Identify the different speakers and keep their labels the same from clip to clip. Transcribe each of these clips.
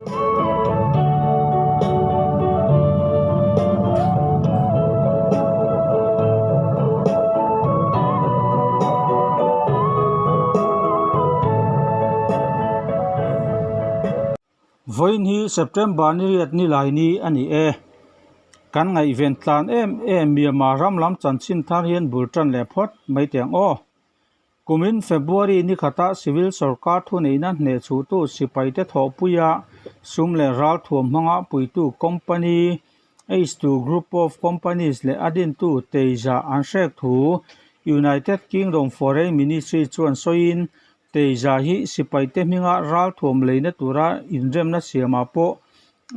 Speaker 1: Vawiin hi September ni riat ni lai ni a ni e. Kan ngaihven tlan em em Myanmar ram lam chanchin thar hian bul tan leh phawt mai teh ang aw. Kumin February ni khata civil sorkar thuneihna hnehchhuhtu sipaite thawhpuia sum leh ralthuam hmanga puitu company H2 Group of Companies leh a dintu Teja an hrek thu United Kingdom Foreign Ministry chuan sawiin Teja hi sipaite hminga ralthuam leina tura inremna siamah pawh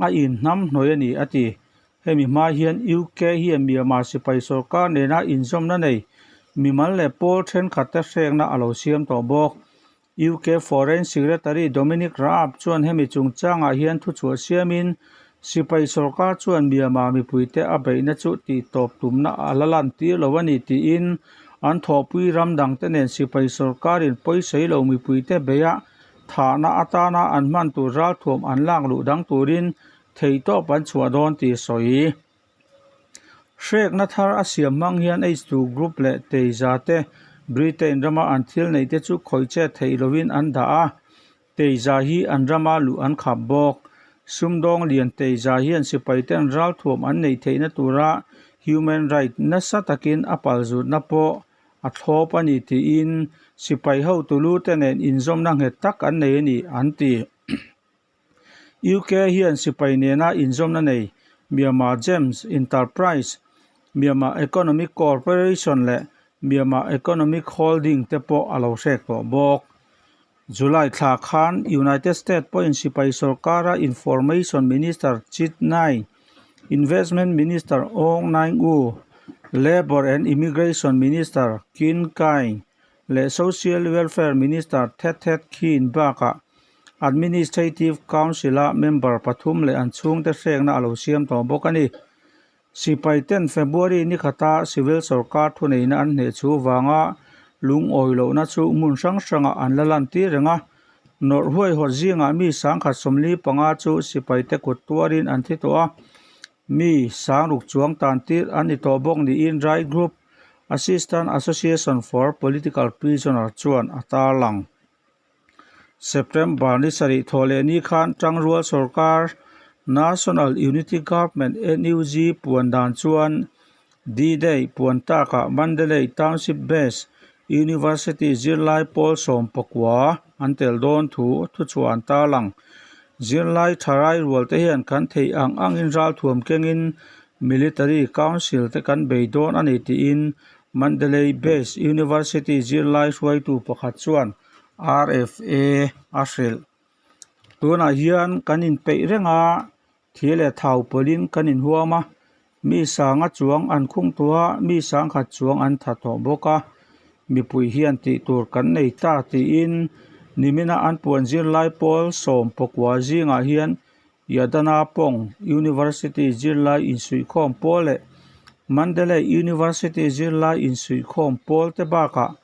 Speaker 1: a inhnamhnawih a ni a ti. Hemi hma hian UK hian Myanmar sipai sorkar nena inzawmna nei mimal leh pawl thenkhatte hrekna a lo siam tawh bawk. UK Foreign Secretary Dominic Raab chuan hemi chungchangah hian thuchhuah siamin sipai sorkar chuan Myanmar mipuite a beihna chu tihtawp tumna a la lantir lo a ni tiin an thawhpui ram dangte nen sipai sorkarin pawisei lo mipuite beia thahna atana an hman tur ralthuam an lak luh dang turin Theihtawp an chhuah dawn tih sawi. Hrekna thar a siam hmang hian H2 Group leh Teiza te Britain rama an thil neih te chu khawih chet theih lovin an dah a, Teiza hi an rama luh an khap bawk. Sumdawng lian Teiza hian sipai ten ralthuam an neih theihna tura human right nasa takin a palzutna pawh a thlawp a ni tiin sipai hotu lu te nen inzawmna nghet tak an nei a ni an ti. UK hian sipai nena inzawmna nei Myanmar Gems Enterprise, Myanmar Economic Corporation leh Myanmar Economic Holding te pawh a lo hrek tawh bawk. July thla khan United States pawhin sipai sorkara Information Minister Chit Naing, Investment Minister Aung Naing Oo, Labour and Immigration Minister Kin Kaing leh Social Welfare Minister Thet Thet Khin bakah Administrative Council-a member pathum leh an chhungte hrekna a lo siam tawh bawk a ni. Sipai ten February ni khata civil sorkar thuneihna an hneh chu vanga lungawi lohna chu hmun hrang hrangah an la lantir reng a. Nawrh huaihawt zingah mi 1075 chu sipaite kut tuarin an thi tawh a, mi sangruk chuang tan tir an ni tawh bawk niin Right Group Assistant Association for Political Prisoner chuan a tarlang. September ni sarih thawh leh ni khan Tangrual sorkar National Unity Government, NUG, puan dan chuan D-Day puan takah Mandalay Township Base University zirlai pawl 19 an tel dawn thu thuchhuah an tarlang. Zirlai tharai rual te hian kan theih ang angin ralthuam kengin Military Council te kan bei dawn a ni tiin Mandalay Base University zirlai hruaitu pakhat chuan RFA a hrilh. Tunah hian kan inpeih reng a, thi leh thau pawlhin kan inhuam a, mi sanga chuang an khung tawh a, mi sangkhat chuang an tha tawh bawk a, mipui hian tih tur kan nei ta tiin nimina an puan zirlai pawl 19 zingah hian Yadana Pong University zirlai insuihkhawm pawl leh Mandalay University zirlai insuihkhawm pawl te bakah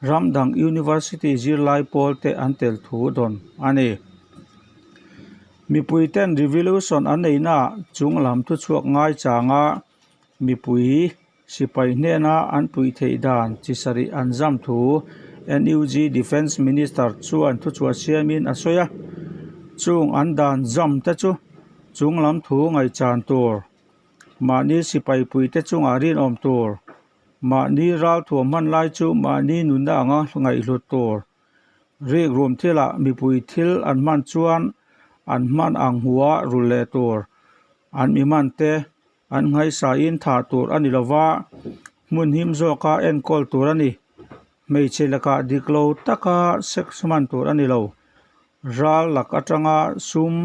Speaker 1: ram dang University zirlai pawl te an tel thu dawn a ni. Mipui ten revolution an neihna chung lam thuchhuak ngai changa mipui sipai hnena an puih theih dan chi sarih an zam thu NUG Defence Minister chuan thuchhuah siamin a sawi a, chung an dan zam te chu chung lam thu ngaihchan tur, mahni sipai puite chungah rinawm tur, mahni ralthuam hman lai chu mahni nunna anga ngaihhlut tur, rikrum thilah mipui thil an hman chuan an hman ang hmuha rul leh tur, an mi hman te An nghaisaiin thah tur a ni lo va, hmun him zawka enkawl tur a ni. Hmeichhe lakah dik lo taka sex hman tur a ni lo. Ral lak atanga sum,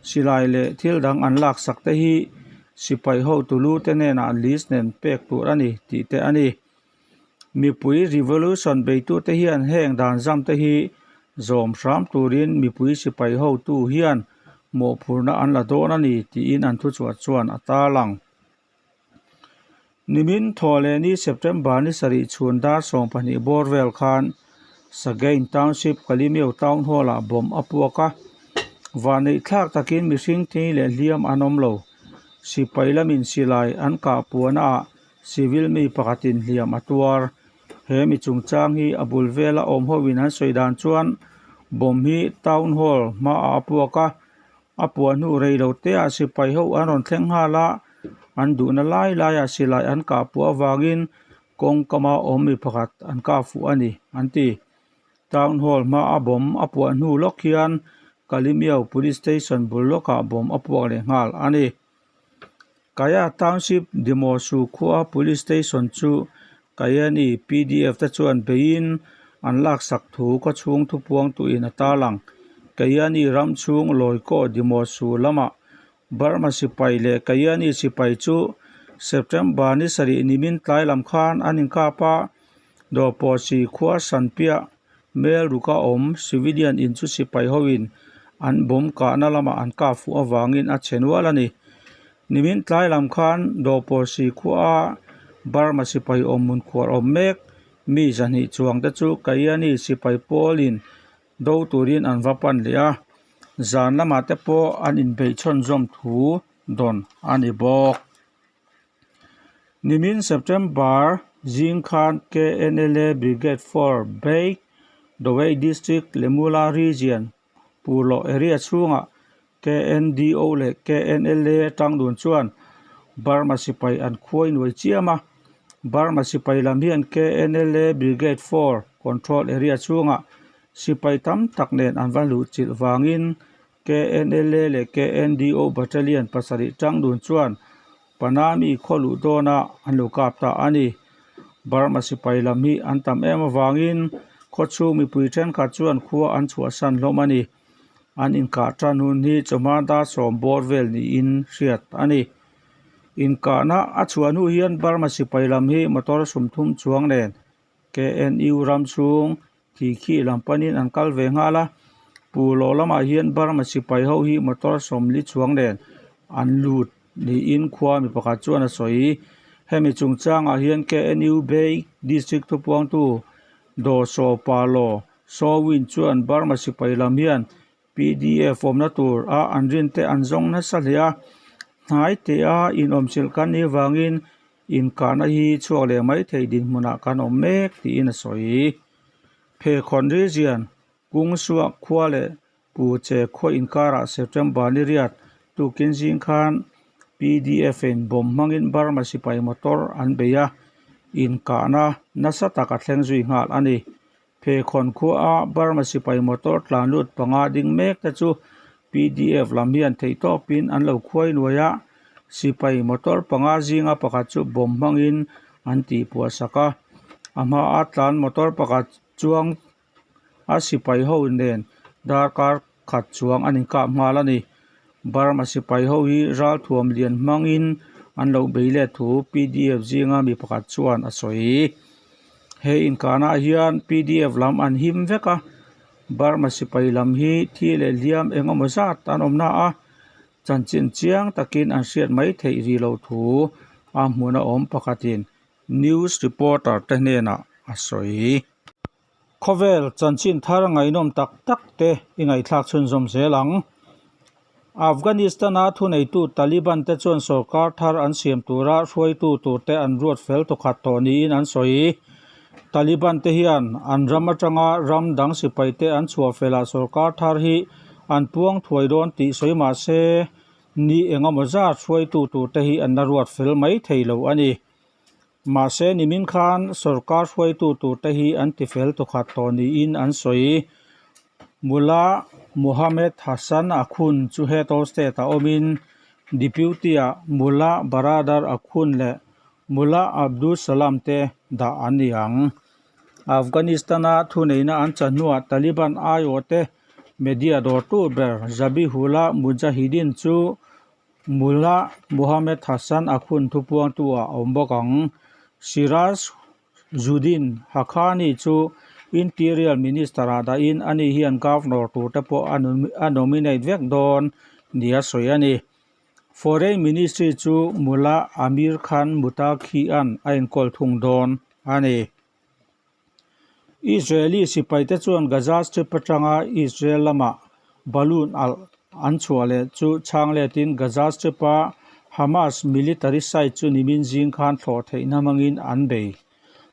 Speaker 1: silai leh thil dang an laksak te hi sipai hotu lu te hnenah list nen pek tur a ni tih te a ni. Mipui revolution beitute hian heng dan zam te hi zawm hram turin mipui sipai hotu hian mawhphurhna an la dawn a ni tiin an thuchhuah chuan a tarlang. Nimin thaw leh ni September ni sarih chhun dar 12 bawr vel khan Sagaing Township Kalemyo Town Hall ah bomb a puak a. Vanneih thlak takin mihring thi leh hliam an awm lo. Sipai lamin silai an kah puahnaah civil mi pakhatin hliam a tuar. He mi chungchang hi a bul vela awm hoin an sawi dan chuan bomb hi Town Hall hmaah a puak a, a puah hnu rei lo teah sipai ho an rawn thleng nghal a, an duhna lai laiah silai an kah puah avangin kawngkama awm mi pakhat an kah fuh a ni, an ti. Town Hall hmaa bomb a puah hnu lawk hian Kalimiao Police Station bul lawkah bomb a puak leh nghal a ni. Kaya Township Dimosu khua Police Station chu Kayani PDF te chuan beiin an laksak thu khawchhung thupuang tuin a tarlang. Kayani ram chhung Lawikaw Dimosu lamah Burma sipai leh Kayani sipai chu September ni sarih nimin tlai lam khan an inkap a, Dawrpawhsi khua Sanpiah Mel ruka awm civilian in chu sipai hoin an bomb kahna lamah an kah fuh avangin a chhe nual a ni. Nimin tlai lam khan Dawrpawhsi khua Burma sipai awm hmun khuar awm mek mi zahnih chuang te chu Kayani sipai pawlin do turin an va pan leh a, zan lamah te pawh an inbeih chhawnzawm thu dawn a ni bawk. Nimin September zing khan KNLA Brigade 4 Beik Dawei District Lemula Region Purloh area chhungah KNDO leh KNLA tangdun chuan Burma sipai an khuai nuai chiam a. Burma sipai lam hian KNLA Brigade 4 control area chhungah sipai tam tak nen an va luh chilh vangin KNLA leh KNDO Battalion pasarih tangdun chuan Panami khaw luh dawna an lo kap ta a ni. Burma sipai lam hi an tam em avangin khaw chhung mipui thenkhat chuan khua an chhuahsan hlawm a ni. An inkah tan hun hi chawhma dar sawm bawr vel niin hriat a ni. Inkahna a chhuah hnu hian Burma sipai lam hi motor sumthum chuang nen KNU ram chhung thi khi lam panin an kal ve nghal a, Pu Lawh lamah hian Burma sipai ho hi motor sawmli chuang nen an lut niin khua mi pakhat chuan a sawi. Hemi chungchangah hian KNU Bay District thupuangtu Daw Saw Pa Law Saw Win chuan Burma sipai lam hian PDF awmna tur a an rin te an zawng nasa hle a, hnai teh a inawmchilh kan nih vangin inkahna hi chhuak leh mai thei dinhmunah kan awm mek tiin a sawi. Phekhawn Region, Kungsuah khua leh Puche khua inkarah September ni riat tukin zing khan PDF in bomb hmangin Burma sipai motor an bei a, inkahna nasa tak a thleng zui nghal a ni. Phekhawn khuaa Burma sipai motor tlan lut panga ding mek te chu PDF lam hian theihtawpin an lo khuai nuai a, sipai motor panga zinga pakhat chu bomb hmangin an tihpuah sak a, a hmaa tlan motor pakhat chuang a sipai ho nen darkar khat chuang an inkap nghal a ni. Burma sipai ho hi ralthuam lian hmangin an lo bei let thu PDF zinga mi pakhat chuan a sawi. He inkahnaah hian PDF lam an him vek a, Burma sipai lam hi thi leh hliam eng emaw zat an awm na a, chanchin chiang takin an hriat mai theih rih loh thu a hmun a awm pakhatin news reporter te hnenah a sawi. Khawvel chanchin thar ngaihnawm tak tak te i ngaihthlak chhunzawm zel ang. Afghanistan-a thuneitu Taliban te chuan sorkar thar an siam tura hruaitu turte an ruat fel tawkhat tawh niin an sawi. Taliban te hian an ram atanga ram dang sipaite an chhuah felah sorkar thar hi an puang thuai dawn tih sawi mah se, ni engemaw zat hruaitu turte hi an la ruat fel mai thei lo a ni. Mahse, nimin khan sorkar hruaitu turte hi an tifel tawkhat tawh niin an sawi. Mullah Mohammed Hassan Akhund chu head of state-ah awmin Deputy-ah Mullah Baradar Akhund leh Mullah Abdul Salam te dah an ni ang. Afghanistan-a thuneihna an chan hnuah Taliban aiawhte media dawrtu ber Zabihullah Mujahideen chu Mullah Mohammed Hassan Akhund thupuangtu ah a awm bawk ang. Siraj Zuddin Haqqani chu Interior Minister ah dahin ani hian Governor tur te pawh a nominate vek dawn nia sawi a ni. Foreign Ministry chu Mullah Amir Khan Muttaqi-a'n a enkawl thung dawn a ni. Israeli sipaite chuan Gaza Strip atanga Israel lamah balloon alh. an chhuah leh chu chhang letin Gaza Strip-a Hamas military site chu nimin zing khan thlawh theihna hmangin an bei.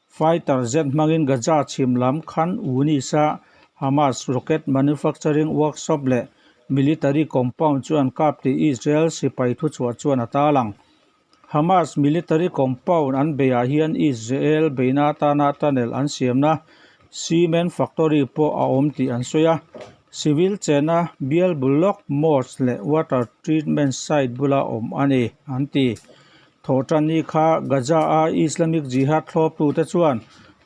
Speaker 1: Fighter jet hmangin Gaza chhim lam Khan Younis-a Hamas rocket manufacturing workshop leh military compound chu an kap tih Israel sipai thuchhuah chuan a tarlang. Hamas military compound an beiah hian Israel beihna atana tunnel an siamna cement factory pawh a awm tih an sawi a. Civil chena bial bul lawk mosque leh water treatment site bula awm a ni, an ti. Thawhtanni kha Gaza-a Islamic Jihad thlawptute chuan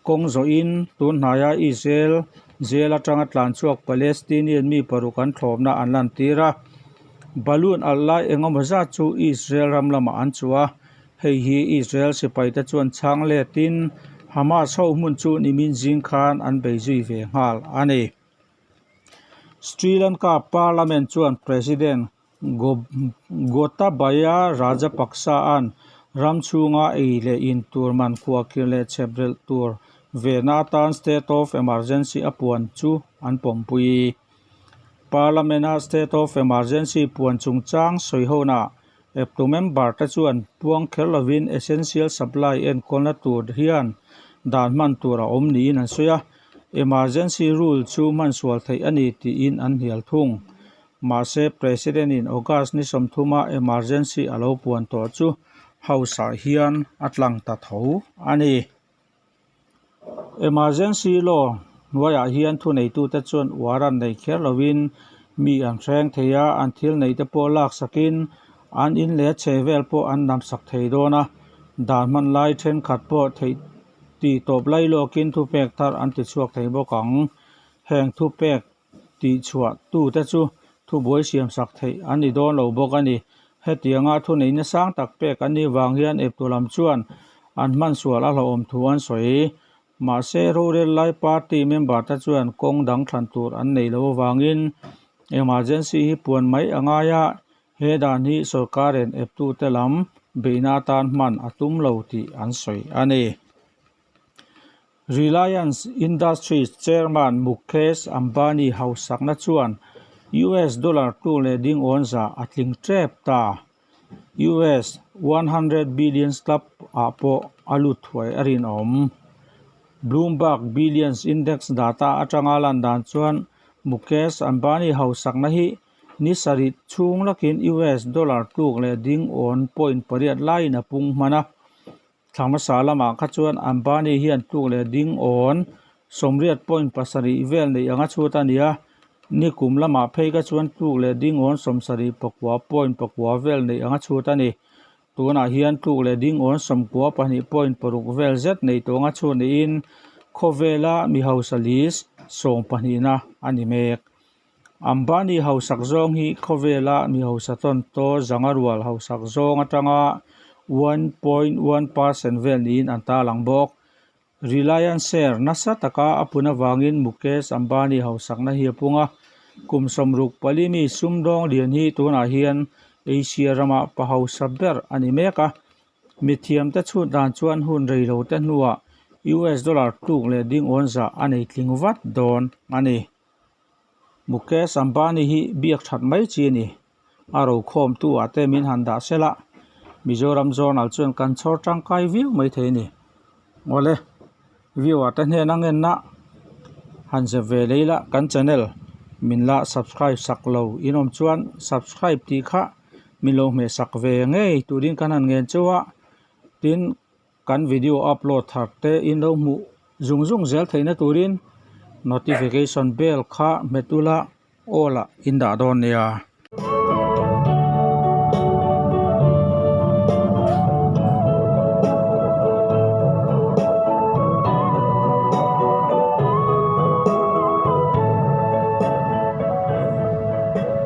Speaker 1: kawng zawhin tun hnaia Israel jail atanga tlanchhuak Palestinian mi paruk an thlawpna an lantir a. Balloon alh lai engemaw zat chu Israel ram lamah an chuh a, hei hi Israel sipaite chuan chhang letin Hamas ho hmun chu nimin zing khan an bei zui ve nghal a ni. Sri Lanka Parliament chuan President Gotabaya Rajapaksa-a'n ram chhunga ei leh in tur man khuahkhirh leh chheprelh tur vehna atan State of Emergency a puan chu an pawmpui. Parliament-a State of Emergency puan chungchang sawi honaah eptu member te chuan puang kher lovin essential supply enkawlna tur hian dan hman tur a awm niin an sawi a, emergency rule chu hmansual theih a ni tiin an hnial thung. Mahse, President-in August ni sawmthuma emergency a lo puan tawh chu House-ah hian a tlang ta tho a ni. Emergency law hnuaiah hian thuneitute chuan uar an nei kher lovin mi an hreng thei a, an thil neite pawh laksakin an in leh a chhe vel pawh an namsak thei dawn a, dan hman lai thenkhat pawh theih tih tawp lai lawkin thupek thar an tichhuak thei bawk ang. Heng thupek tihchhuah tute chu thubuai siamsak theih an ni dawn lo bawk a ni. Hetianga thuneihna sang tak pek an nih vang hian eptu lam chuan an hmansual a hlauhawm thu an sawi. Mahse, rorel lai party member te chuan kawng dang thlan tur an nei lo avangin emergency hi puan mai a ngai a, he dan hi sorkarin eptute lam beihna atan hman a tum lo tih an sawi a ni. Reliance Industries chairman Mukesh Ambani hausakna chuan US dollar tu leh ding awn zah a tling tep ta. US 100 billions club ah pawh a lut thuai a rinawm. Bloomberg Billions Index data atanga lan dan chuan Mukesh Ambani hausakna hi ni sarih chhung lakin US dollar tluk leh ding awn point pariat laiin a pung hman a. Thla hmasa lamah kha chuan Ambani hian tluk leh ding awn sawmriat point pasarih vel neih anga chhut a ni a, nikum lamah phei kha chuan tluk leh ding awn sawmsarih pakua point pakua vel neih anga chhut a ni. Tunah hian tluk leh ding awn sawmkua pahnih point paruk vel zet nei tawh anga chhut niin khawvela mi hausa list sawm pahnihna a ni mek. Ambani hausak zawng hi khawvela mi hausa tawn taw zanga rual hausak zawng atanga 1.1% vel niin an tarlang bawk. Reliance share nasa taka a pun avangin Mukesh Ambani hausakna hi a pung a, kum sawmruk pali mi sumdawng lian hi tunah hian Asia rama pa hausa ber a ni mek a. Mithiamte chhut dan chuan hun rei lo te hnuah US dollar tluk leh ding awn zah a nei tling vat dawn a ni. Mukesh Ambani hi biak that mai chi a ni. A rokhawmtu ah te min han dah sela, Mizoram Journal chuan kan chhawr tangkai viau mai thei a ni. Awle, viewer te hnen a ngenna han zep ve lei la, kan channel min la subscribe sak lo in awm chuan subscribe tih kha min lo hmeh sak ve ngei turin kan han ngen chauh a, tin Kan video upload thar te in lo hmuh zung zung zel theihna turin notification bell kha hmet ula all ah in dah dawn nia.